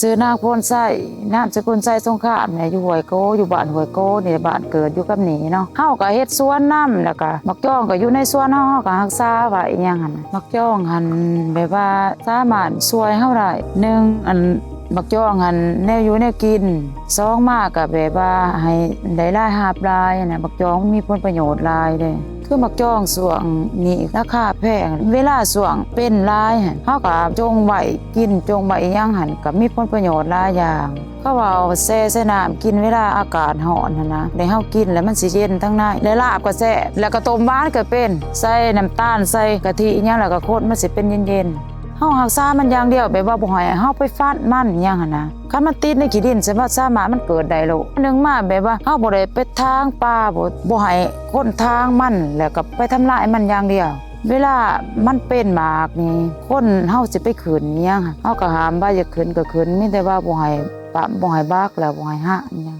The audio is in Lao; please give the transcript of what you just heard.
ຊື່ນາງພອນໄຊ ນາມສະກຸນໄຊສົງຄາມ ແຫຼະ ຢູ່ຫ້ວຍໂກ ຢູ່ບ້ານຫ້ວຍໂກນີ້ ບ້ານເກີດຢູ່ກັບນີ້ເນາະ. ເຮົາກໍເຮັດສວນນຳ ແລ້ວກໍໝາກຈອງກໍຢູ່ໃນສວນເຮົາ ເຮົາກໍຮັກສາໄວ້ອີ່ຫຍັງຫັ້ນນະ. ໝາກຈອງຫັ້ນແບບວ່າສາມາດຊ່ວຍເຮົາໄດ້ ໜຶ່ງ ອັນ ໝາກຈອງຫັ້ນແນວຢູ່ແນວກິນ, ສອງ ມາກໍແບບວ່າໃຫ້ໄດ້ລາຍຮັບຫຼາຍນະ. ໝາກຈອງມັນມີຜົນປະໂຫຍດຫຼາຍເດ້ ຄືໝາກຈອງຊ່ວງນີ້ລາຄາແພງ. ເວລາຊ່ວງເປັນຫຼາຍຫັ້ນ ເຮົາກໍຈົ່ງໄວ້ກິນ ຈົ່ງໄວ້ອີ່ຫຍັງຫັ້ນ ກໍມີຜົນປະໂຫຍດຫຼາຍຢ່າງ. ເຂົາວ່າເອົາແຊ່ໃສ່ນ້ຳກິນເວລາອາກາດຮ້ອນຫັ້ນນະ ແລ້ວເຮົາກິນແລ້ວມັນຊິເຢັນທາງໃນ ແລະ ລາບກໍແຊບ ແລ້ວກໍຕົ້ມຫວານກໍເປັນ ໃສ່ນ້ຳຕານ ໃສ່ກະທິອີ່ຫຍັງ ແລ້ວກໍຄົນ ມັນຊິເປັນເຢັນໆ. ເຮົາຮັກສາມັນຢ່າງດຽວ ແບບວ່າບໍ່ໃຫ້ເຮົາໄປຟັດມັນອີ່ຫຍັງຫັ້ນນະ. ຄັນມັນຕິດໃນຂີ້ດິນ ສະມາດ ສາມາດມັນເກີດໄດ້ໂລດ. ໜຶ່ງມາແບບວ່າເຮົາບໍ່ໄດ້ໄປຖາງປ່າ ບໍ່ ບໍ່ໃຫ້ຄົນຖາງມັນ ແລ້ວກໍໄປທຳລາຍມັນຢ່າງດຽວ. ເວລາມັນເປັນໝາກນີ້ ຄົນເຮົາຊິໄປຂຶ້ນອີ່ຫຍັງ ເຮົາກໍຫ້າມວ່າຢ່າຂຶ້ນກໍຂຶ້ນ ມີແຕ່ວ່າບໍ່ໃຫ້ປ້ຳ ບໍ່ໃຫ້ບັກ ແລ້ວບໍ່ໃຫ້ຫັກອີ່ຫຍັງ.